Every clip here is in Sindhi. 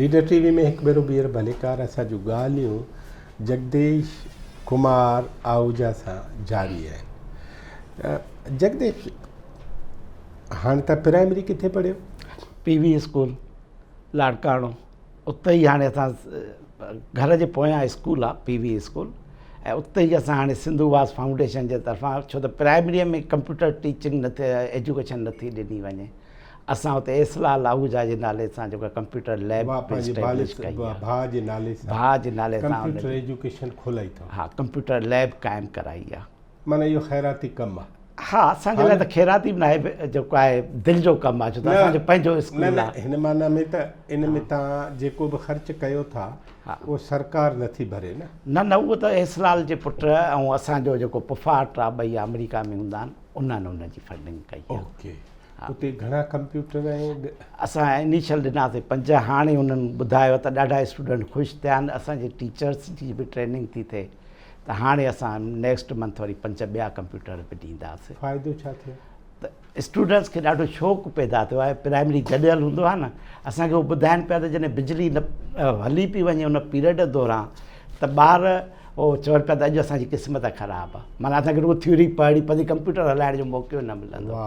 ليڊر ٽي وي ۾ هڪ ڀيرو ٻيهر ڀليڪار اسان جون ڳالهيون جگديش ڪمار آهوجا سان جاري آهن جگديش هاڻي تان پرائمري ڪٿي پڙهيو؟ پي وي اسڪول لاڙڪاڻو اتي ئي هاڻي اسان گهر جي پويان اسڪول آ پي وي اسڪول ۽ اتي ئي اسان هاڻي سنڌو واس فائونڊيشن جي طرفان ڇو ته پرائمري ۾ ڪمپيوٽر ٽيچنگ نه ٿي ايجوڪيشن نه ٿي ڏني وڃي اسان اتي ايس لال آهوجا جي نالي سان جيڪا ڪمپيوٽر ليب اسٽيبلش ڪئي آهي ڀاء جي نالي سان ڀاء جي نالي سان ڪمپيوٽر ايجوڪيشن کولائي اٿو ها ڪمپيوٽر ليب قائم ڪرائي آهي معنيٰ اهو خيراتي ڪم آهي ها اسان جي لاء ته خيراتي به ناهي جيڪو آهي دل جو ڪم آهي ڇو ته اسان جو پنهنجو اسڪول آهي هن معنيٰ ۾ ته ان ۾ تان جيڪو به خرچ ڪيو ٿا اهو سرڪار نٿي ڀري نه نه نه اهو ته ايس لال جي پٽ ۽ اسان جو جيڪو پڦاٽ آهي ٻئي آمريڪا ۾ هوندا آهن انهن ان جي فنڊنگ ڪئي آهي اوڪي اتي گهڻا ڪمپيوٽر ۽ اسان انيشل ڏناسين پنج هاڻي انهن ٻڌايو ته ڏاڍا اسٽوڊنٽ خوش ٿيا آهن اسان جي ٽيچرس جي به ٽريننگ ٿي ٿئي ته هاڻي اسان نيڪسٽ منٿ وري پنج ٻيا ڪمپيوٽر به ڏينداسين. فائدو ڇا ٿيو؟ ته اسٽوڊنٽس کي ڏاڍو شوق پيدا ٿيو آهي پرائمري گڏيل هوندو آهي نه اسان کي هو ٻڌائن پيا ته جڏهن بجلي نه هلي پئي وڃي ان پيريڊ دوران ته ٻار هو چون پيا ته اڄ اسان جي قسمت خراب آهي معنيٰ اسان کي رڳو ٿيوري پڙهڻي پوندي ڪمپيوٽر هلائڻ جو موقعو نه ملندو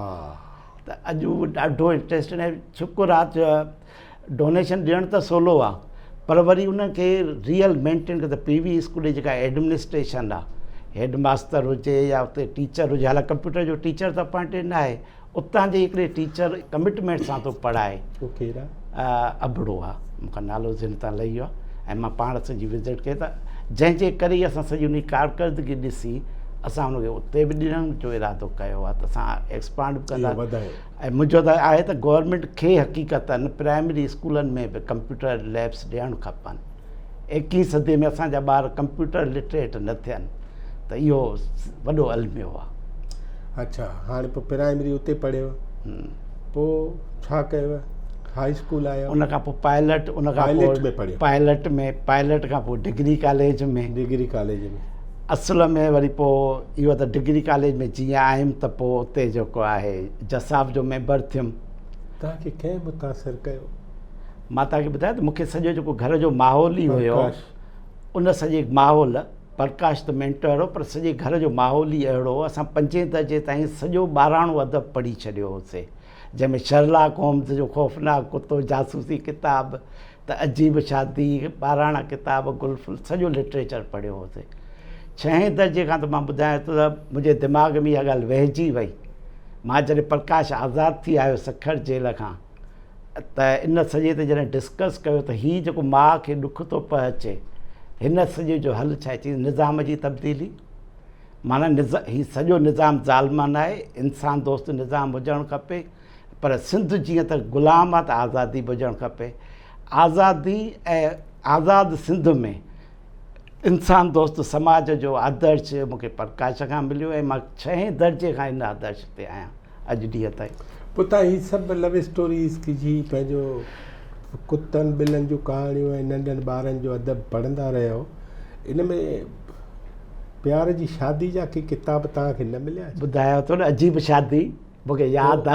ته اڄ هو ڏاڍو انٽريسٽيڊ ۽ شڪر آهي ته ڊونيشن ڏيڻ ته سولو آهي پر وري ان کي ريئل مينٽين ڪري ته پي وي اسڪول جي جيڪا ايڊمنسٽريشن آهي هيڊ ماستر هجي يا اتي ٽيچر هجي حالانڪ ڪمپيوٽر جو ٽيچر ته اپائنٽيڊ نه آهي اتان جي هڪڙي ٽيچر ڪمٽمينٽ سان ٿو پڙهائي. اهو ڪير آ؟ ابڙو آ. مون کان نالو ذهن تان لهي ويو آ ۽ مان پاڻ سڄي وزٽ ڪئي ته جنهن جي ڪري ئي اسان سڄي ان جي ڪارڪردگي ڏسي اسان ان کي اتي به ڏيڻ جو ارادو ڪيو آ ته اسان ايڪسپانڊ به ڪندا ۽ منهنجو ته آهي ته گورنمينٽ کي حقيقتن پرائمري اسڪولن ۾ به ڪمپيوٽر ليبس ڏيڻ کپن. ايڪيهين صدي ۾ اسان جا ٻار ڪمپيوٽر لٽريٽ نه ٿين ته اهو وڏو الميو آ. اڇا هاڻي پوء پرائمري اتي پڙهيو پوء ڇا ڪيو هاء اسڪول آيو ان کان پوء پائلٽ ان کان پوء ۾ پڙهيو پائلٽ ۾ پائلٽ کان پوء ڊگري ڪاليج ۾ ڊگري ڪاليج ۾ اصل ۾ وري پوء اهو ته ڊگري ڪاليج ۾ جيئن آيم ته پوء اتي جيڪو آهي جساف جو ميمبر ٿيم. توهان کي ڪنهن متاثر ڪيو؟ مان توهان کي ٻڌايان ته مون کي سڄو جيڪو گهر جو ماحول ئي هيو ان سڄي ماحول پرڪاش ته مينٽر هو پر سڄي گهر جو ماحول ئي اهڙو هو اسان پنجين درجي تائين سڄو ٻاراڻو ادب پڙهي ڇڏيو هوسي جنهن ۾ شرلاڪ هومز جو خوفناڪ ڪتو جاسوسي ڪتاب ته عجيب شادي ٻاراڻا ڪتاب گل ڦل سڄو لٽريچر پڙهيو هوسي ڇهين درجي کان ته مان ٻڌايان ٿو ته منهنجي دماغ ۾ اها ڳالهه ويهجي وئي مان جڏهن پرڪاش آزاد ٿي آيو سکر جيل کان ته ان سڄي تي جڏهن ڊسڪس ڪيو ته هي جيڪو ماء کي ڏک ٿو پهچي هن سڄي جو حل ڇا آهي نظام جي تبديلي معنيٰ هي سڄو نظام ظالمانه آهي انسان دوست نظام هجڻ کپي پر سنڌ جيئن ته غلام آهي ته آزادي به هجڻ کپي آزادي ۽ آزاد سنڌ ۾ انسان دوست سماج جو آدرش مونکي پرڪاش کان مليو ۽ مان ڇهين درجي کان ان آدرش تي آهيان اڄ ڏينهن تائين. پوء تان هي سڀ لو اسٽوريز ڪي جي پنهنجو ڪتن ٻلن جون ڪهاڻيون ۽ ننڍن ٻارن جو ادب پڙهندا رهيا ان ۾ پيار جي شادي جا ڪي ڪتاب توهان کي نه مليا ڇا؟ ٻڌايان ٿو نه عجيب شادي مون کي ياد آ.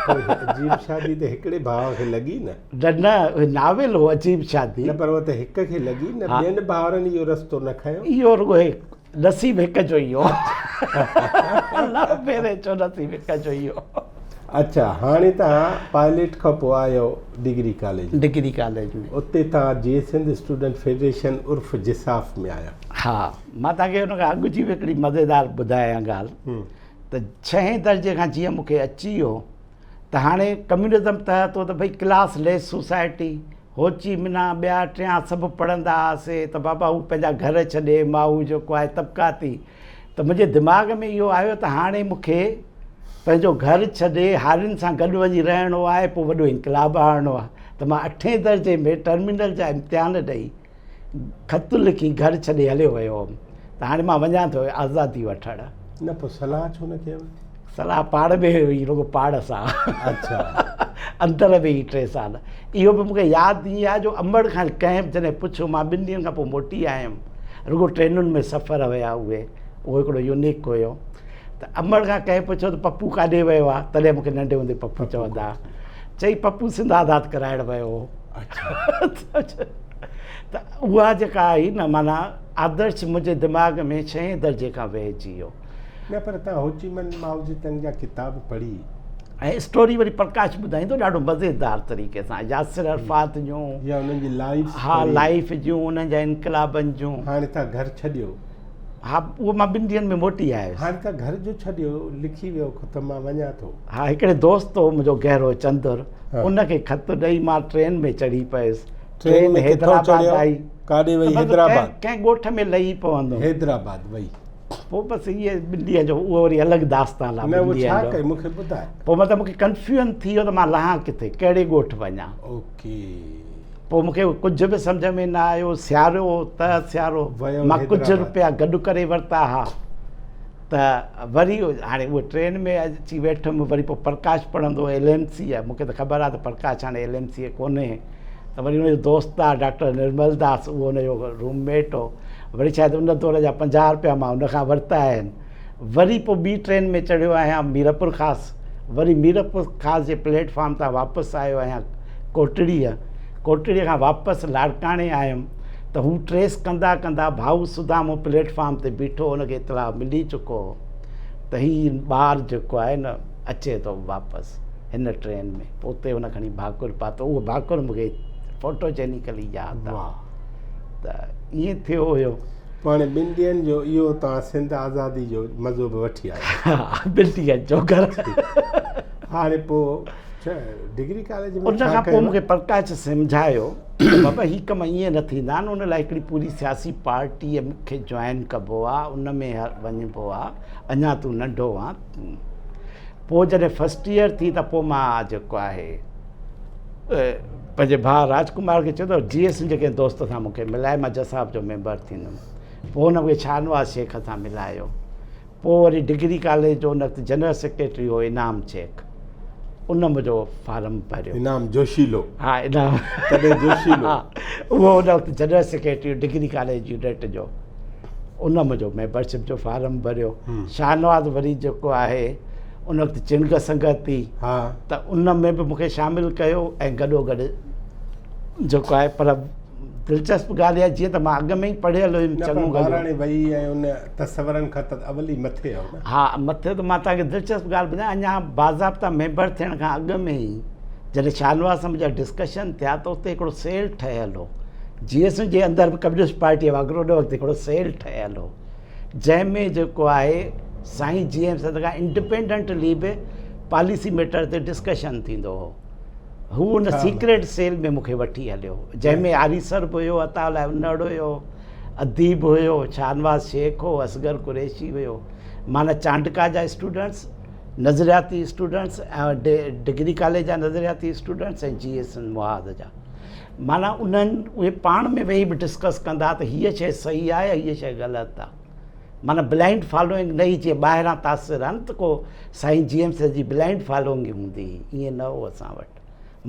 پوء عجيب شادي ته هڪڙي ڀاء کي لڳي نه. نه نه ناول هو عجيب شادي. نه پر اها ته هڪ کي لڳي نه ٻين ڀائرن اهو رستو نه کنيو. اهو رڳو نصيب هڪ جو ئي هو. الله ڦيري چو نصيب هڪ جو ئي هو. اڇا هاڻي توهان پائليٽ کان پوء آيو ڊگري ڪاليج ۾. Degree college ۾. اتي توهان جي سنڌ اسٽوڊنٽ فيڊريشن عرف جساف ۾ آيا. ها مان توهان کي ان کان اڳ جي به هڪڙي مزيدار ٻڌايان ڳالهه ته ڇهين درجي کان جيئن مون کي اچي ويو ته هاڻي ڪميونزم تحت هو ته ڀئي ڪلاس ليس سوسائٽي هوچي منا ٻيا ٽيان سڀ پڙهندا هئاسي ته بابا هو پنهنجا گهر ڇڏي مائو جيڪو آهي طبقاتي ته منهنجي دماغ ۾ اهو آيو ته هاڻي مون کي پنهنجو گهر ڇڏي هارين سان گڏ وڃي رهڻو آهي پوء وڏو انقلاب آڻڻو آهي ته مان اٺين درجي ۾ ٽرمينل جا امتحان ڏئي خط لکي گهر ڇڏي هليو ويو هوم ته هاڻي مان وڃان ٿو آزادي وٺڻ. نه پوء صلاح ڇو نه ڪيو؟ صلاح پاڻ ۾ هئي رڳو پاڻ سان. اڇا. اندر ۾ ئي ٽي سال. اهو به مون کي ياد ائين آهي جو امڙ کان ڪنهن به جڏهن پڇيو مان ٻن ڏينهن کان پوء موٽي آيم رڳو ٽرينن ۾ سفر هيا اهي اهو هڪڙو يونيڪ هيو ته امڙ کان ڪنهن پڇيو ته پپو ڪاڏي ويو آهي تڏهن مون کي ننڍي هوندي پپو چوندا هئا چئي پپو سنڌ آزاد ڪرائڻ ويو هو. ته اها جيڪا آئي نه معنيٰ آدرش منهنجي دماغ ۾ ڇهين درجي کان ويهجي ويو. نه پر تان هوچي من مائو زي تنگ جا ڪتاب پڙهي. ۽ اسٽوري وري پرڪاش ٻڌائيندو ڏاڍو مزيدار طريقي سان ياسر عرفات جون يا انهن جي لائيف ها لائيف جون انهن جا انقلابن جون. هاڻي تان گهر ڇڏيو. ها اهو مان ٻن ڏينهن ۾ موٽي آيس. هاڻي تان گهر جو ڇڏيو لکي ويو خط مان وڃان ٿو. ها هڪڙي دوست هو منهنجو گهرو چندر ان کي خط ڏئي مان ٽرين ۾ چڙهي پيس. ٽرين ۾ حيدرآباد آئي. ڪاڏي وئي حيدرآباد؟ ڪنهن ڳوٺ ۾ لهي پوندو. حيدرآباد وئي. پوء بس اهي ٻن ڏينهن جو اهو وري الڳ داستان آهي. نه اهو ڇا ڪئي مون کي ٻڌاء. پوء مطلب مون کي ڪنفيوزن ٿي ويو ته مان لهان ڪٿي ڪهڙي ڳوٺ وڃان. اوڪي. پوء مون کي ڪجهه به سمجهه ۾ نه آيو سيارو هو ته سيارو مان ڪجهه روپيا گڏ ڪري ورتا ها ته وري هاڻي اهو ٽرين ۾ اچي ويٺم وري پوء پرڪاش پڙهندو هو ايل ايم سي مون کي ته خبر آهي ته پرڪاش هاڻي ايل ايم سي ڪونهي ته وري ان جو دوست آهي ڊاڪٽر نرمل داس اهو ان جو روم ميٽ هو وري شايد ان دور جا 50 روپيا مان ان کان ورتا آهن وري پوء ٻي ٽرين ۾ چڙهيو آهيان ميرپورخاص وري ميرپورخاص جي پليٽ فارم تان واپس آيو آهيان ڪوٽڙيء ڪوٽڙيء کان واپس لاڙڪاڻي آيم ته هو ٽريس ڪندا ڪندا ڀائو سدامو پليٽ فارم تي بيٺو هن کي اطلاع ملي چڪو هو ته هي ٻار جيڪو آهي نه اچي ٿو واپس هن ٽرين ۾ پوء اتي هن کڻي ڀاڪر پاتو اهو ڀاڪر مون کي فوٽوجينيڪلي ياد آهي ته ائين ٿيو هيو. پوء هاڻي ٻن ڏينهن جو اهو توهان سنڌ آزادي جو مزو به وٺي آيا. ها ٻن ڏينهن جو گهر. هاڻي پوء ڊگري ڪاليج ۾ ان کان پوء مون کي پرڪاش سمجهايو ته بابا هي ڪم ائين نه ٿيندا آهن ان لاء هڪڙي پوري سياسي پارٽيء کي جوائن ڪبو آهي ان ۾ وڃبو آهي اڃا تون ننڍو آن. پوء جڏهن فرسٽ ايئر ٿي ته پوء مان جيڪو آهي پنهنجي ڀاء راجڪمار کي چيو ته جي ايس جي ڪنهن دوست سان مون کي ملائي مان جساف جو ميمبر ٿيندم پوء هن مون کي شاهنواز شيخ سان ملايو پوء وري ڊگري ڪاليج جو ان وقت جنرل سيڪريٽري هو انعام شيخ ان منهنجو فارم ڀريو انعام جوشيلو ها انعام تڏهن جوشيلو ها اهو ان وقت general secretary degree college unit جو ان منهنجو ميمبرشپ جو فارم ڀريو شاهنواز وري جيڪو آهي ان وقت چنگ سنگت ٿي ته ان ۾ به مونکي شامل ڪيو ۽ گڏو گڏ جيڪو آهي پر دلچسپ ڳالهه اها جيئن ته مان اڳ ۾ ئي پڙهيل هيم چڱو ٻاراڻي وئي ۽ ان تصورن کان ته اول ئي مٿي هو نه ها مٿي ته مان توهان کي دلچسپ ڳالهه ٻڌايان اڃا باضابطا ميمبر ٿيڻ کان اڳ ۾ ئي جڏهن شاهنواز سان منهنجا ڊسڪشن ٿيا ته اتي هڪڙو سيل ٺهيل هو جي ايس جي اندر به ڪميونسٽ پارٽيء وانگر ان وقت هڪڙو سيل ٺهيل هو جنهن ۾ جيڪو آهي سائين جي ايم سيد کان انڊپينڊنٽلي به پاليسي ميٽر تي ڊسڪشن ٿيندو هو هو ان سيڪريٽ سيل ۾ مونکي وٺي هليو جنهن ۾ آريسر به هيو عطا الله انڙ هيو اديب هيو شاهنواز شيخ هو اصغر قريشي هيو معنيٰ چانڊڪا جا اسٽوڊنٽس نظرياتي اسٽوڊنٽس ۽ ڊگري ڪاليج جا نظرياتي اسٽوڊنٽس ۽ جي ايس محاذ جا معنيٰ انهن اهي پاڻ ۾ ويهي به ڊسڪس ڪندا ته هيء شيء صحيح آهي يا هيء شيء غلط آهي معنيٰ بلائنڊ فالوئنگ نه هئي جيئن ٻاهران تاثر آهن ته ڪو سائين جي ايم سيد جي بلائنڊ فالوئنگ ئي هوندي هئي ائين نه هو اسان وٽ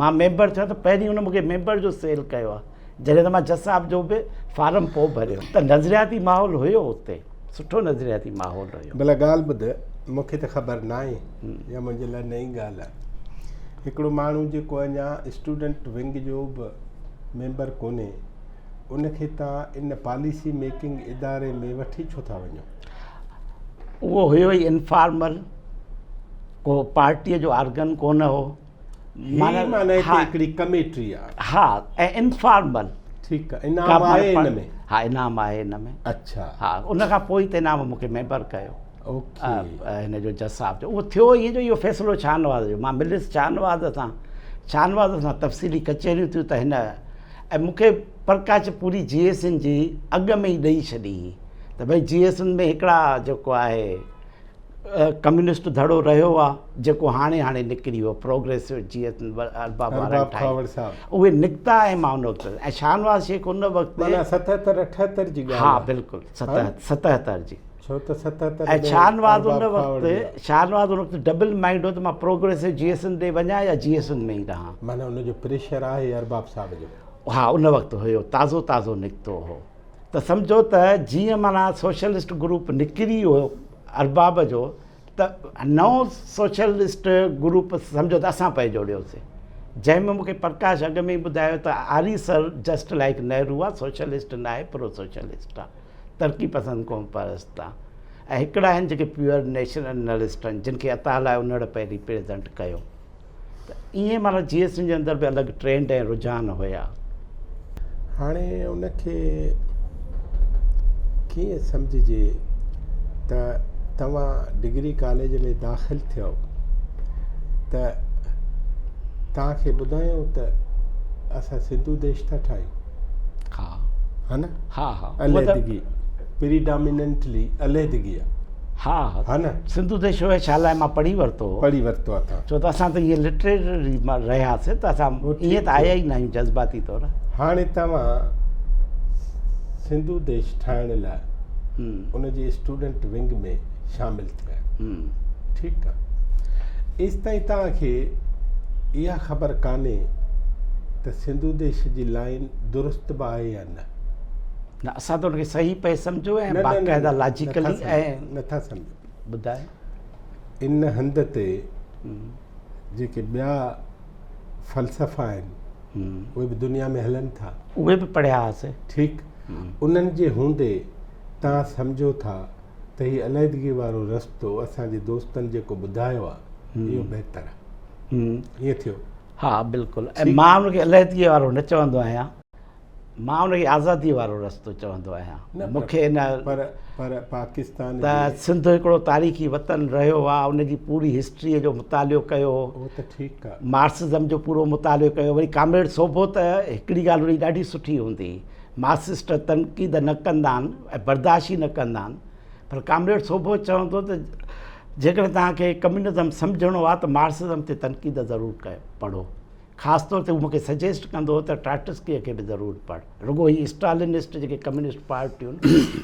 مان ميمبر ٿيو ته پهرين هن مونکي ميمبر جو سيل ڪيو آهي جڏهن ته مان جج صاحب جو به فارم پوء ڀريو ته نظرياتي ماحول هيو اتي سٺو نظرياتي ماحول هيو. ڀلا ڳالهه ٻڌ، مون کي ته خبر ناهي يا منهنجي لاء نئين ڳالهه آهي. هڪڙو ماڻهو جيڪو اڃا اسٽوڊنٽ ونگ جو به ميمبر ڪونهي، ان کي توهان ان پاليسي ميڪنگ اداري ۾ وٺي ڇو ٿا وڃو؟ اهو هيو ئي انفارمل، ڪو پارٽيء جو آرگن ڪونه هو. هي معنيٰ هتي هڪڙي ڪميٽي آ. ها ۽ انفارمل. ٺيڪ آ انعام آهي ان ۾. ها انعام آهي ان ۾. اڇا. ها ان کان پوء ئي ته انعام مون کي ميمبر ڪيو. اوڪي. هن جو جج صاحب جو اهو ٿيو ائين جو اهو فيصلو شاهنواز جو مان مليس شاهنواز سان شاهنواز سان تفصيلي ڪچهريون ٿيون ته هن ۽ مون کي پرڪاش پوري جي ايس اين جي اڳ ۾ ئي ڏئي ڇڏي هئي ته ڀئي جي ايس اين ۾ هڪڙا جيڪو آهي ڪميونسٽ ڌڙو رهيو آ جيڪو هاڻي هاڻي نڪري ويو پروگريسو جي ارباب وارن ٺاهي اهي نڪتا ۽ مان ان وقت ۽ شاهنواز شيخ ان وقت معنيٰ 77 78 جي ڳالهه ها بلڪل 77 جي ڇو ته 77 ۽ شاهنواز ان وقت شاهنواز ان وقت ڊبل مائنڊ هو ته مان پروگريسو جي ايس اين ڏي وڃان يا جي ايس اين ۾ ئي رهان معنيٰ ان جو پريشر آهي ارباب صاحب جو ها ان وقت هيو تازو تازو نڪتو هو ته سمجهو ته جيئن معنيٰ سوشلسٽ گروپ نڪري ويو ارباب جو ته نئون سوشلسٽ گروپ سمجهو ته اسان پئي جوڙيوسي جنهن ۾ مون کي پرڪاش اڳ ۾ ئي ٻڌايو ته آريسر جسٽ لائيڪ نهرو آ، سوشلسٽ ناهي پرو سوشلسٽ آ، ترقي پسند قوم پرست آ ۽ هڪڙا آهن جيڪي پيور نيشنلسٽ آهن جن کي عطا الله انڙ پهرين پريزنٽ ڪيو ته ائين معنيٰ جي ايس ايم جي اندر به الڳ ٽرينڊ ۽ رجحان هيا. هاڻي ان کي ڪيئن سمجهجي ته توهان ڊگري ڪاليج ۾ داخل ٿيو ته توهان کي ٻڌايائون ته اسان سنڌو ديش ٿا ٺاهيون. ها. ها نه؟ ها ها. عليحدگي پريڊاميننٽلي عليحدگي آ. ها ها نه؟ سنڌو ديش هو ڇا لاء مان پڙهي ورتو هو. پڙهي ورتو آ توهان. ڇو ته اسان ته ائين لٽريري رهياسي ته اسان ائين ته آيا ئي نه آهيون جذباتي طور. هاڻي توهان سنڌو ديش ٺاهڻ لاء ان جي اسٽوڊنٽ ونگ ۾ شامل ٿيا آهيو. ٺيڪ آ. ايستائين توهان کي اها خبر ڪانهي ته سنڌو ديش جي لائين درست به آهي يا نه. نه اسان ته ان کي صحيح پئي سمجهيو ۽ باقاعده لاجيڪلي ۽ نٿا سمجهو. ٻڌاء. ان هنڌ تي جيڪي ٻيا فلسفا آهن اهي به دنيا ۾ هلن ٿا. اهي به پڙهيا هئاسين. ٺيڪ انهن جي هوندي توهان سمجهو ٿا ته هي عليحدگي وارو رستو اسان جي دوستن جيڪو ٻڌايو آهي اهو بهتر آهي. ائين ٿيو؟ ها بلڪل ۽ مان ان کي عليحدگي وارو نه چوندو آهيان. مان ان کي آزادي وارو رستو چوندو آهيان. مون کي ان پر پر پاڪستان ته سنڌ هڪڙو تاريخي وطن رهيو آهي ان جي پوري هسٽريء جو مطالعو ڪيو هو. اهو ته ٺيڪ آهي. مارڪسزم جو پورو مطالعو ڪيو وري ڪامريڊ سوڀو ته هڪڙي ڳالهه ان جي ڏاڍي سٺي هوندي هئي مارڪسسٽ تنقيد نه ڪندا آهن ۽ برداشت ئي نه ڪندا آهن پر ڪامريڊ سوڀو چوندو ته جيڪڏهن توهان کي ڪميونزم سمجهڻو آهي ته مارڪسزم تي تنقيد ضرور ڪيو پڙهو. خاص طور تي هو مون کي سجيسٽ ڪندو هو ته ٽراٽسڪيء کي به ضرور پڙهه. رڳو هي اسٽالنسٽ جيڪي ڪميونسٽ پارٽيون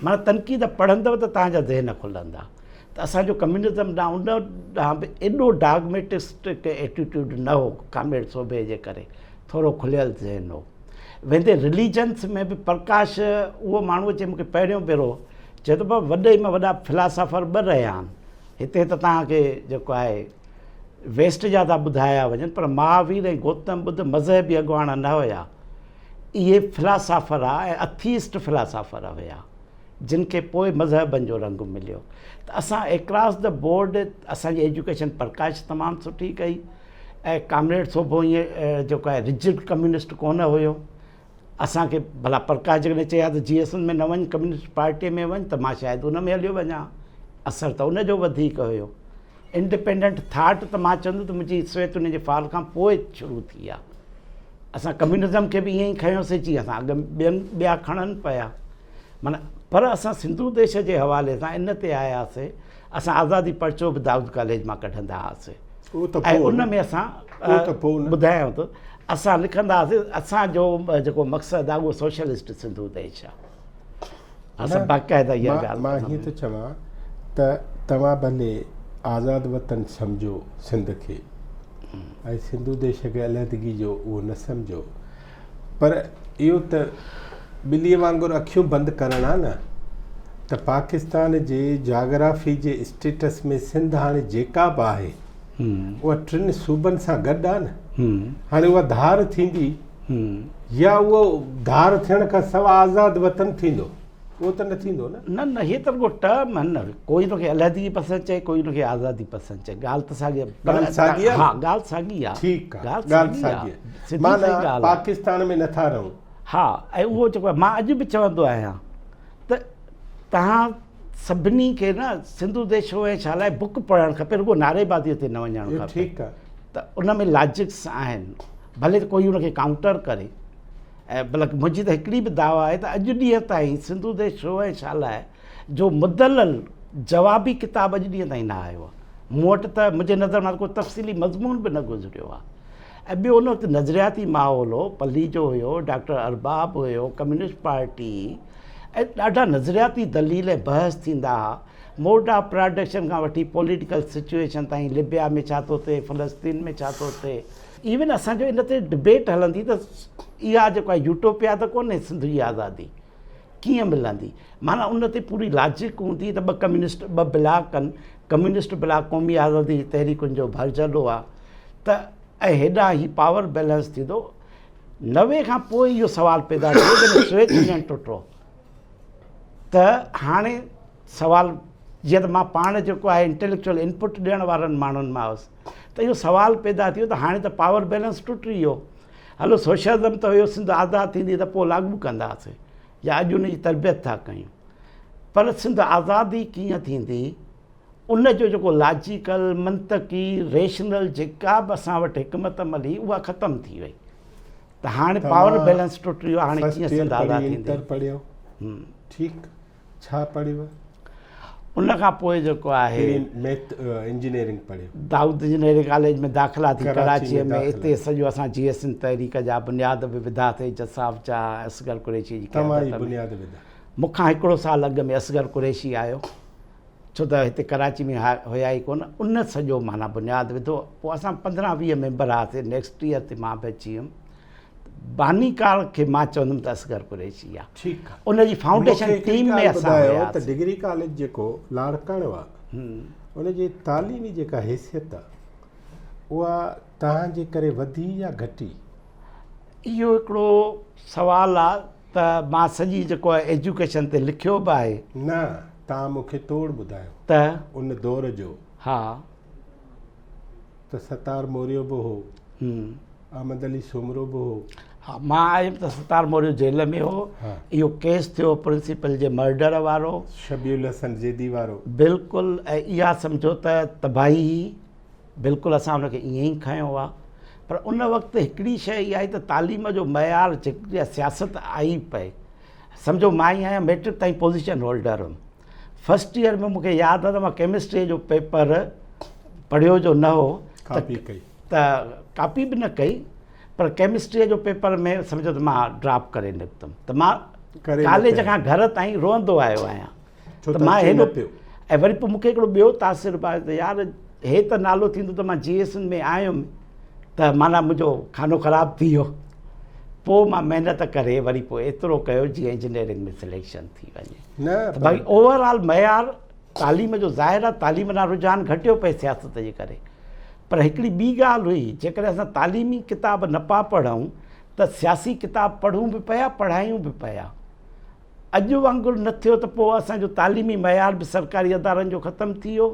معنيٰ تنقيد پڙهندؤ ته توهان جا ذهن کلندا ته اسان جو ڪميونزم ڏانهن ان ڏانهن به ايڏو ڊاگميٽسٽڪ ايٽيٽيوڊ نه هو ڪامريڊ سوڀي جي ڪري ٿورو کليل ذهن هو. ويندي رليجنس ۾ به پرڪاش اهو ماڻهو اچي مون کي پهريون ڀيرو چيو ته بابا وڏي ۾ وڏا فلاسافر ٻه رهيا آهن هتي ته توهان کي جيڪو آهي ويسٽ جا ٿا ٻڌايا وڃن پر مهاوير ۽ گوتم ٻڌ مذهبي اڳواڻ نه هيا اهي فلاسافر ها ۽ اٿيسٽ فلاسافر هيا جن کي پوء مذهبن جو رنگ مليو ته اسان اڪراس the board اسان جي ايجوڪيشن پرڪاش تمام سٺي ڪئي ۽ ڪامريڊ سوڀو ائين جيڪو آهي رجڊ ڪميونسٽ ڪونه هيو اسان کي ڀلا پرڪاش جيڪڏهن چئي ها ته جي ايس اين ۾ نه وڃ ڪميونسٽ پارٽيء ۾ وڃ ته مان شايد ان ۾ هليو وڃان اثر ته ان جو وڌيڪ هيو انڊيپينڊنٽ ٿاٽ ته مان چوندس ته منهنجي سويت يونين جي فال کان پوء شروع ٿي آ. اسان ڪميونزم کي به ائين ئي کنيوسين جيئن اسان اڳ ٻين ٻيا کڻن پيا. معنيٰ پر اسان سنڌو ديش جي حوالي سان ان تي آياسين اسان آزادي پرچو به دائود ڪاليج مان ڪڍندا هئاسين ۽ ان ۾ اسان ٻڌايان ٿو اسان لکندا هئاسين اسان جو جيڪو مقصد آ اهو سوشلسٽ سنڌو ديش آ. اسان باقاعده اها ڳالهه مان هيئن ٿو چوان ته توهان ڀلي آزاد وطن سمجهو سنڌ کي ۽ سنڌو ديش کي علحدگي جو اهو نه سمجهو پر اهو ته ٻلي وانگر اکيون بند ڪرڻ آ نه ته پاڪستان جي جاگرافي جي اسٽيٽس ۾ سنڌ هاڻي جيڪا به آهي اها ٽن صوبن سان گڏ آ نه هاڻي اها ڌار ٿيندي يا اهو ڌار ٿيڻ کان سوا آزاد وطن ٿيندو؟ اهو ته نه ٿيندو نه. نه نه هي ته رڳو ٽرم آهن نه ڪوئي ان کي علحدگي پسند چئي ڪوئي ان کي آزادي پسند چئي ڳالهه ته ساڳي آهي. ڳالهه ساڳي آهي ها ڳالهه ساڳي آهي. ٺيڪ آهي ڳالهه ساڳي آهي معنيٰ پاڪستان ۾ نٿا رهون. ها ۽ اهو جيڪو مان اڄ به چوندو آهيان ته توهان سڀني کي نه سنڌو ديش هو ۽ ڇا لاء بڪ پڙهڻ کپي رڳو نعريبازي تي نه وڃڻ کپي. ٺيڪ آهي. ته ان ۾ لاجڪس آهن ڀلي ته ڪوئي ان کي ڪائونٽر ڪري ۽ بلڪ منهنجي ته هڪڙي به دعويٰ آهي ته اڄ ڏينهن تائين سنڌو ديش ڇو ۽ ڇا لاء جو مدلل جوابي ڪتاب اڄ ڏينهن تائين نه آيو آهي. مون وٽ ته منهنجي نظر مان ڪو تفصيلي مضمون به نه گذريو آهي. ۽ ٻيو ان وقت نظرياتي ماحول هو، پليجو هيو، ڊاڪٽر ارباب هيو، ڪميونسٽ پارٽي هئي ۽ ڏاڍا نظرياتي دليل ۽ بحث ٿيندا ها. موڊ آف پراڊڪشن کان وٺي پوليٽيڪل سچوئيشن تائين لبيا ۾ ڇا ٿو ٿئي، فلسطين ۾ ڇا ٿو ٿئي. ايون اسان جو ان تي ڊبيٽ هلندي ته اها جيڪو آهي يوٽوپيا ته ڪونهي سنڌ جي آزادي ڪيئن ملندي معنيٰ ان تي پوري لاجڪ هوندي ته ٻه ڪميونسٽ ٻه بلاڪ آهن ڪميونسٽ بلاڪ قومي آزادي جي تحريڪن جو ڀرجهلو آهي ته ۽ هيڏانهن هي پاور بيلنس ٿيندو. 90 کان پوء اهو سوال پيدا ٿيو جڏهن سويت يونين ٽٽو ته هاڻي سوال جيئن ته مان پاڻ جيڪو آهي انٽيليڪچوئل انپٽ ڏيڻ وارن ماڻهن مان هوس ته اهو سوال پيدا ٿيو ته هاڻي ته پاور بيلنس ٽٽي ويو هلو سوشلزم ته هيو سنڌ آزاد ٿيندي ته پوء لاڳو ڪنداسين يا اڄ ان جي تربيت ٿا ڪيون پر سنڌ آزاد ئي ڪيئن ٿيندي ان جو جيڪو لاجيڪل منطقي ريشنل جيڪا به اسان وٽ حڪمت عملي اها ختم ٿي وئي ته هاڻي پاور بيلنس ٽٽي ويو هاڻي ڪيئن سنڌ آزاد ٿيندي پڙهيو ٺيڪ ڇا پڙهيو؟ ان کان پوء جيڪو آهي. ميٿ انجنيئرنگ پڙهيو. دائود انجنيئرنگ ڪاليج ۾ داخلا ٿي ڪراچيء ۾ اتي سڄو اسان جي ايس سنڌ تحريڪ جا بنياد به وڌاسي جساف جا اصغر قريشي جي قيادت ۾. توهان ئي بنياد وڌا. مون کان هڪڙو سال اڳ ۾ اصغر قريشي آيو ڇو ته هتي ڪراچي ۾ هيا ئي ڪونه ان سڄو معنيٰ بنياد وڌو پوء اسان 15 20 ميمبر هئاسي نيڪسٽ ايئر تي مان به اچي ويم بانيڪار کي مان چوندم ته اصغر قريشي آ ٺيڪ آ ان جي فائونڊيشن ٽيم ۾ اسان هياسين ته ڊگري ڪاليج جيڪو لاڙڪاڻو آ ان جي تعليمي جيڪا حيثيت آ اها توهان جي ڪري وڌي يا گهٽي؟ اهو هڪڙو سوال آ ته مان سڄي جيڪو آ ايجوڪيشن تي لکيو به آهي. نه توهان مون کي توڙ ٻڌايو ته ان دور جو ها ته ستار موريو به هو. احمد علي سومرو به هو. ها مان آيم ته ستار موريو جيل ۾ هو. اهو ڪيس ٿيو پرنسپل جي مرڊر وارو. شبيع الحسن زيدي وارو. بلڪل ۽ اها سمجهو ته تباهي هئي. بلڪل اسان ان کي ائين ئي کنيو آ. پر ان وقت هڪڙي شيء اها آئي ته تعليم جو معيار جيڪا سياست آئي پئي سمجهو مان ئي آهيان ميٽرڪ تائين پوزيشن هولڊر هيم. فرسٽ ايئر ۾ مون کي ياد آ ته مان ڪيمسٽريء جو پيپر پڙهيو جو نه هو ڪاپي ڪئي ته ڪاپي به نه ڪئي پر ڪيمسٽريء جو پيپر ۾ سمجهو ته مان ڊراپ ڪري نڪتم ته مان ڪاليج کان گهر تائين روئندو آيو آهيان ته مان هيڏو پيو ۽ وري پوء مون کي هڪڙو ٻيو تاثر به آيو ته يار هي ته نالو ٿيندو ته مان جي ايس ۾ آيم ته معنيٰ منهنجو خانو خراب ٿي ويو پوء مان محنت ڪري وري پوء ايترو ڪيو جيئن انجنيئرنگ ۾ سليڪشن ٿي وڃي نه ته باقي اوور آل معيار تعليم جو ظاهر آهي تعليم ڏانهن رجحان گهٽيو پئي سياست جي ڪري پر هڪڙي ٻي ڳالهه هئي جيڪڏهن اسان تعليمي ڪتاب نه پيا پڙهون ته سياسي ڪتاب پڙهون به پيا پڙهايون به پيا اڄ وانگر نه ٿيو ته پوء اسان جو تعليمي معيار به سرڪاري ادارن جو ختم ٿي ويو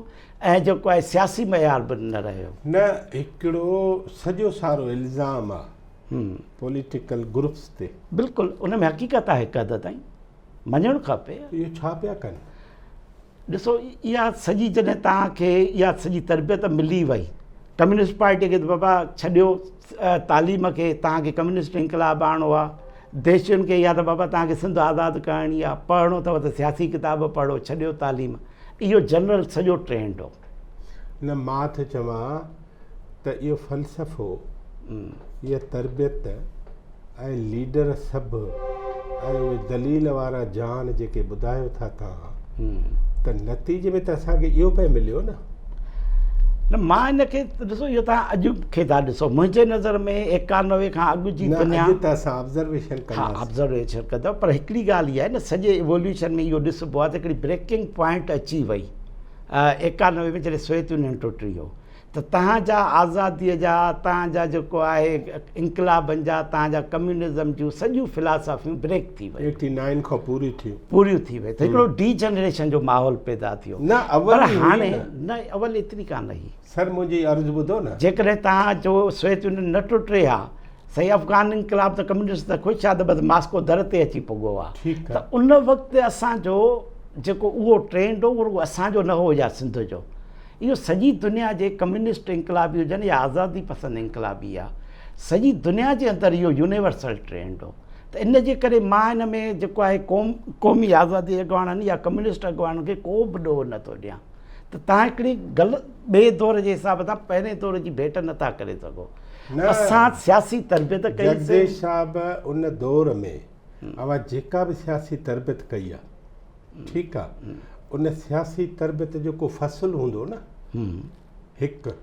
۽ جيڪو آهي سياسي معيار به نه رهيو. نه هڪڙو سڄو سارو الزام آ پوليٽيڪل گروپس تي. بلڪل ان ۾ حقيقت آهي هڪ حد تائين مڃڻ کپي. اهو ڇا پيا ڪن؟ ڏسو اها سڄي جڏهن توهان کي اها سڄي تربيت ملي وئي ڪميونسٽ پارٽي کي ته بابا ڇڏيو تعليم کي توهان کي ڪميونسٽ انقلاب آڻڻو آهي ديشين کي اها ته بابا توهان کي سنڌ آزاد ڪرڻي آهي پڙهڻو اٿو ته سياسي ڪتاب پڙهو ڇڏيو تعليم اهو جنرل سڄو ٽرينڊ هو. نه مان ٿو چوان ته اهو فلسفو اها تربيت ۽ ليڊر سڀ ۽ اهي دليل وارا جان جيڪي ٻڌايو ٿا توهان ته نتيجي ۾ ته اسان کي اهو پئي مليو نه. نه مان ان کي ڏسو اهو توهان اڄ کي ٿا ڏسو منهنجي نظر ۾ 91 کان اڳ جي دنيا نه اڄ ته اسان آبزرويشن ڪنداسين. ها آبزرويشن ڪندو پر هڪڙي ڳالهه اها آهي نه سڄي ايووليوشن ۾ اهو ڏسبو آهي ته هڪڙي بريڪنگ پوائنٽ اچي وئي 91 ۾ جڏهن سوويت يونين ٽٽي ويو ته تهان جا آزاديء جا، تهان جا جيڪو آهي انقلابن جا، تهان جا ڪميونزم جون سڄيون فلاسافيون بريڪ ٿي ويون. ايٽي نائن کان پوريون ٿيون. پوريون ٿي ويون ته هڪڙو ڊي جنريشن جو ماحول پيدا ٿيو. نه اول پر هئي هاڻي نه. نه اول ايتري ڪانه هئي. سر منهنجي عرض ٻڌو نه. جيڪڏهن تهان جو سوويت يونين نه ٽٽي ها، سائين افغان انقلاب ته ڪميونسٽ ته خوش ها ته بس ماسڪو در تي اچي پڳو ها. ٺيڪ ته ان وقت اسان جو جيڪو اهو ٽرينڊ هو اهو رڳو اسان جو نه هو يا سنڌ جو. اهو سڄي دنيا جي ڪميونسٽ انقلابي هجن يا آزادي پسند انقلابي آ سڄي دنيا جي اندر اهو يونيورسل ٽرينڊ هو ته ان جي ڪري مان ان ۾ جيڪو آهي قوم قومي آزادي اڳواڻن يا ڪميونسٽ اڳواڻن کي ڪو به ڏوهه نه ٿو ڏيان ته تان هڪڙي غلط ٻئي دور جي حساب سان پهرين دور جي ڀيٽ نه ٿا ڪري سگهو اسان سياسي تربيت ڪئي جگديش صاحب ان دور ۾ اوهان جيڪا به سياسي تربيت ڪئي آ ٺيڪ آ ان سياسي تربيت جو ڪو فصل هوندو نه هڪ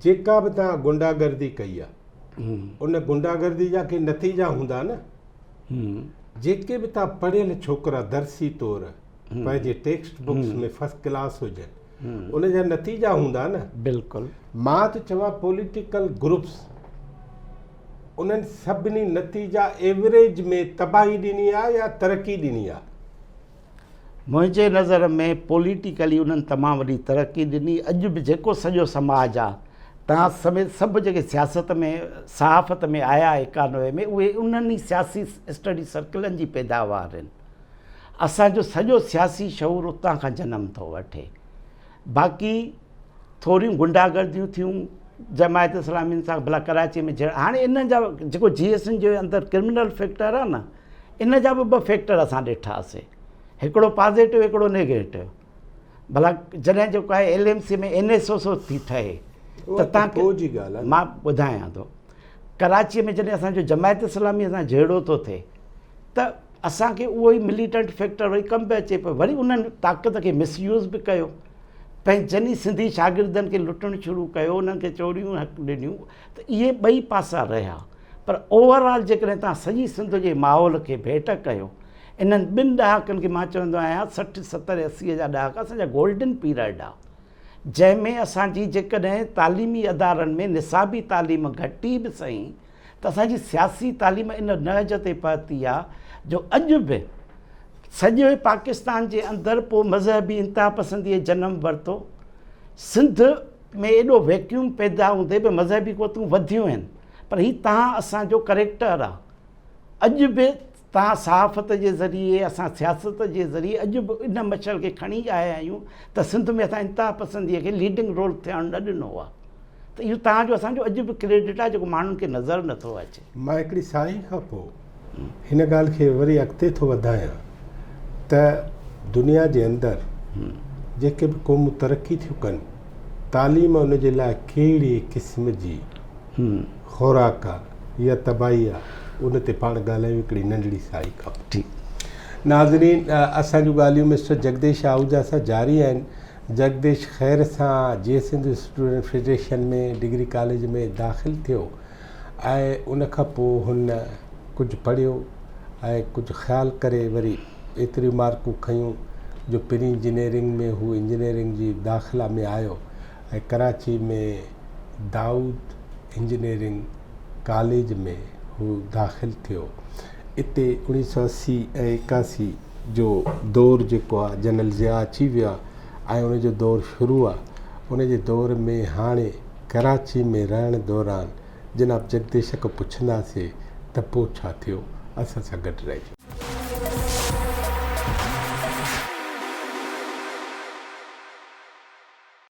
جيڪا به توهان گنڊا گردي ڪئي آ ان گنڊا گردي جا ڪي نتيجا هوندا نه جيڪي به توهان پڙهيل ڇوڪرا درسي طور پنهنجي ٽيڪسٽ بڪس ۾ فرسٽ ڪلاس هجن ان جا نتيجا هوندا نه. بلڪل. مان ٿو چوان پوليٽيڪل گروپس انهن سڀني نتيجا ايوريج ۾ تباهي ڏني آ يا ترقي ڏني آ؟ منهنجي نظر ۾ پوليٽيڪلي انهن تمام وڏي ترقي ڏني اڄ به جيڪو سڄو سماج آ توهان سميت سڀ جيڪي سياست ۾ صحافت ۾ آيا 91 ۾ اهي انهن ئي سياسي اسٽڊي سرڪلن جي پيداوار آهن اسان جو سڄو سياسي شعور اتان کان جنم ٿو وٺي باقي ٿوريون گنڊا گرديون ٿيون جماعت اسلامين سان ڀلا ڪراچي ۾ جهڙا هاڻي انهن جا جيڪو جي ايس جي اندر ڪرمنل فيڪٽر آ نه ان جا به ٻه فيڪٽر اسان ڏٺاسي هڪڙو پازيٽو هڪڙو نيگيٽو ڀلا جڏهن جيڪو آهي L M C ۾ N S O ٿي ٺهي ته تان جي ڳالهه مان ٻڌايان ٿو ڪراچي ۾ جڏهن اسانجو جماعت اسلامي سان جهيڙو ٿو ٿئي ته اسانکي اهو ئي مليٽنٽ فيڪٽر وري ڪم به اچي پيو وري انهن طاقت کي مس يوز به ڪيو پنهنجن ئي سنڌي شاگردن کي لٽڻ شروع ڪيو انهن کي چوريون حق ڏنيون ته اهي ٻئي پاسا رهيا پر اوور آل جيڪڏهن توهان سڄي سنڌ جي ماحول کي ڀيٽ ڪيو انهن ٻن ڏهاڪن کي مان چوندو آهيان 60 70 80 جا ڏهاڪا اسان جا گولڊن پيريڊ آ جنهن ۾ اسان جي جيڪڏهن تعليمي ادارن ۾ نصابي تعليم گهٽي به سهي ته اسان جي سياسي تعليم ان نهج تي پهتي آ جو اڄ به سڄي پاڪستان جي اندر پوء مذهبي انتها پسندي جنم ورتو سنڌ ۾ ايڏو ويڪيوم پيدا هوندي به مذهبي قوتون وڌيون آهن پر هي تهان اسان جو ڪريڪٽر آ اڄ به تهان صحافت جي ذريعي اسان سياست جي ذريعي اڄ به ان مشعل کي کڻي آيا آهيون ته سنڌ ۾ اسان انتها پسندي کي ليڊنگ رول ٿيڻ نه ڏنو آ ته اهو تهان جو اسان جو اڄ به ڪريڊٽ آ جيڪو ماڻهن کي نظر نٿو اچي. مان هڪڙي ساهي کان پوء هن ڳالهه کي وري اڳتي ٿو وڌايان ته دنيا جي اندر جيڪي به قومون ترقي ٿيون ڪن تعليم ان جي لاء ڪهڙي قسم جي خوراڪ آ يا تباهي آ ان تي پاڻ ڳالهايون هڪڙي ننڍڙي ساهي کان پوء. ناظرين اسان جون ڳالهيون مسٽر جگديش آهوجا سان جاري آهن. جگديش خير سان Jeay Sindh student federation ۾ degree college ۾ داخل ٿيو ۽ ان کان پوء هن ڪجهه پڙهيو ۽ ڪجهه خيال ڪري وري ايتريون مارڪون کنيون جو پري انجنيئرنگ ۾ هو انجنيئرنگ جي داخلا ۾ آيو ۽ ڪراچي ۾ دائود انجنيئرنگ ڪاليج ۾ هو داخل ٿيو. اتي اوڻيهه سو 80 ۽ 81 جو دور جيڪو آ جنرل ضياء اچي ويو آ ۽ ان جو دور شروع آ. ان جي دور ۾ هاڻي ڪراچي ۾ رهڻ دوران جناب جگديش کان پڇنداسي ته پوء ڇا ٿيو؟ اسان سان گڏ رهجو.